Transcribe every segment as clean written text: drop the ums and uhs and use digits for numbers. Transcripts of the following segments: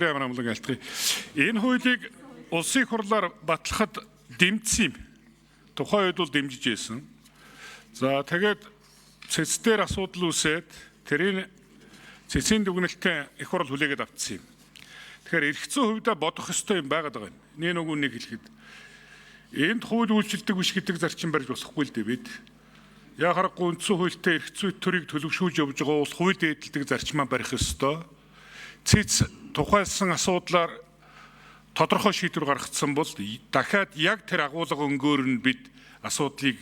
Ямар амлан айлтгая. Энэ хуулийг улсын их хурлаар батлахад дэмжсэн юм. Тухайн үед бол дэмжиж байсан. За тэгээд цэц дээр асуудал үүсээд тэрийн цэцийн дүгнэлтээ их хурл хүлээгээд авчихсан юм. Тэгэхээр эрх зүйн хувьдаа бодох ёстой юм байгаад байгаа юм. Нэг нөгөө нэг хэлэхэд энд хууль үйлчилдэг биш гэдэг зарчим барьж болохгүй л дээ бид. Яа харахгүй үндсэн хуультай эрх зүй төрийг төлөвшүүлж явж байгаа бол хууль дээдэлдэг зарчмаа барих ёстой. Цэц тухайлсан асуудлаар тодорхой шийдвэр гаргацсан бол дахиад яг тэр агуулга өнгөөр нь бид асуудлыг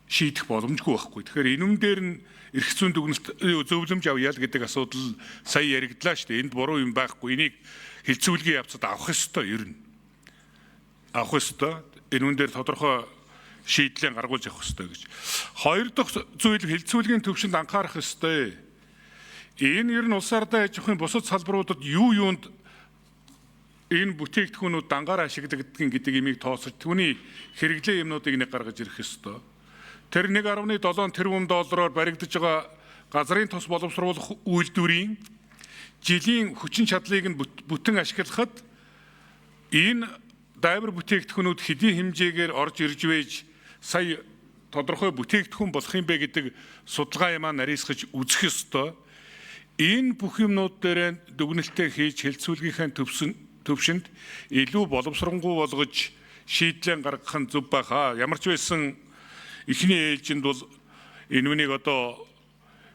шийдэх боломжгүй байхгүй. Тэгэхээр энүүн дээр нь эрх зүйн дүгнэлт зөвлөмж авъя л гэдэг асуудал сая яригдлаа шүү дээ. Энд буруу юм байхгүй. Энийг хилцүүлгийн явцад авах ёстой ер нь. Авах ёстой. Энүүн дээр тодорхой шийдлээ гаргуулж явах ёстой гэж. Хоёр дахь зүйл хилцүүлгийн төвшөнд анхаарах ёстой. Энэ ер нь улс ардын аж ахуйн бусад салбаруудад юу юунд энэ бүтээгдэхүүнүүд дангаар ашиглагддаг гэдэг имийг тооцож түүний хэрэглээ юмнуудыг нэг гаргаж ирэх ёстой. Тэр 1.7 тэрбум доллараар баригдаж байгаа газрын тус боловсруулах үйлдвэрийн жилийн хүчин чадлыг нь бүтэн ашиглахад энэ дайвар бүтээгдэхүүнүүд хэдийн хэмжээгээр орж ирж байж сая тодорхой бүтээгдэхүүн болох юм бэ гэдэг судалгаа юмаа нарийсгаж үзэх ёстой. Энэ бүх юмнууд дээр дүгнэлтээ хийж хэлцүүлгийнхээ төвшөнд илүү боловсронгуй болгож шийдлээ гаргах нь зөв байхаа. Ямар ч байсан эхний ээлжинд бол энэ үнийг одоо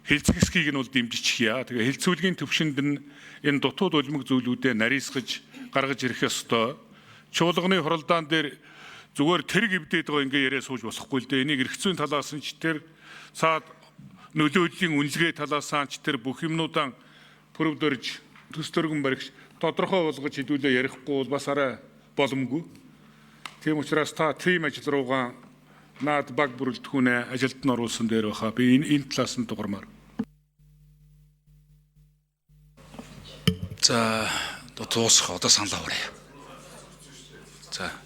хэлцгэсгийг нь бол дэмжичихье. Тэгээ хэлцүүлгийн төвшөнд нь энэ дутууд улмаг зүйлүүдээ нарийсгаж гаргаж ирэх ёстой. Чуулганы хуралдаан дээр зүгээр тэрэг эвдээд байгаа ингээ яриа сууж болохгүй л дээ. Энийг эрх зүйн талаас нь ч тэр цаад нөлөөллийн үнэлгээ талаас нь ч тэр бүх юмнуудаа пүрэв дөрж төс төргөн баригч тодорхой болгож хэдүүлээ ярихгүй бол бас арай боломгүй. Тийм учраас та тийм ажил руугаа наад баг бүрэлдэхүүнээ ажилд нь оруулсан дээр байхаа. Би энэ талаас нь дугармаар. За дуусах одоо санал аваарай. За.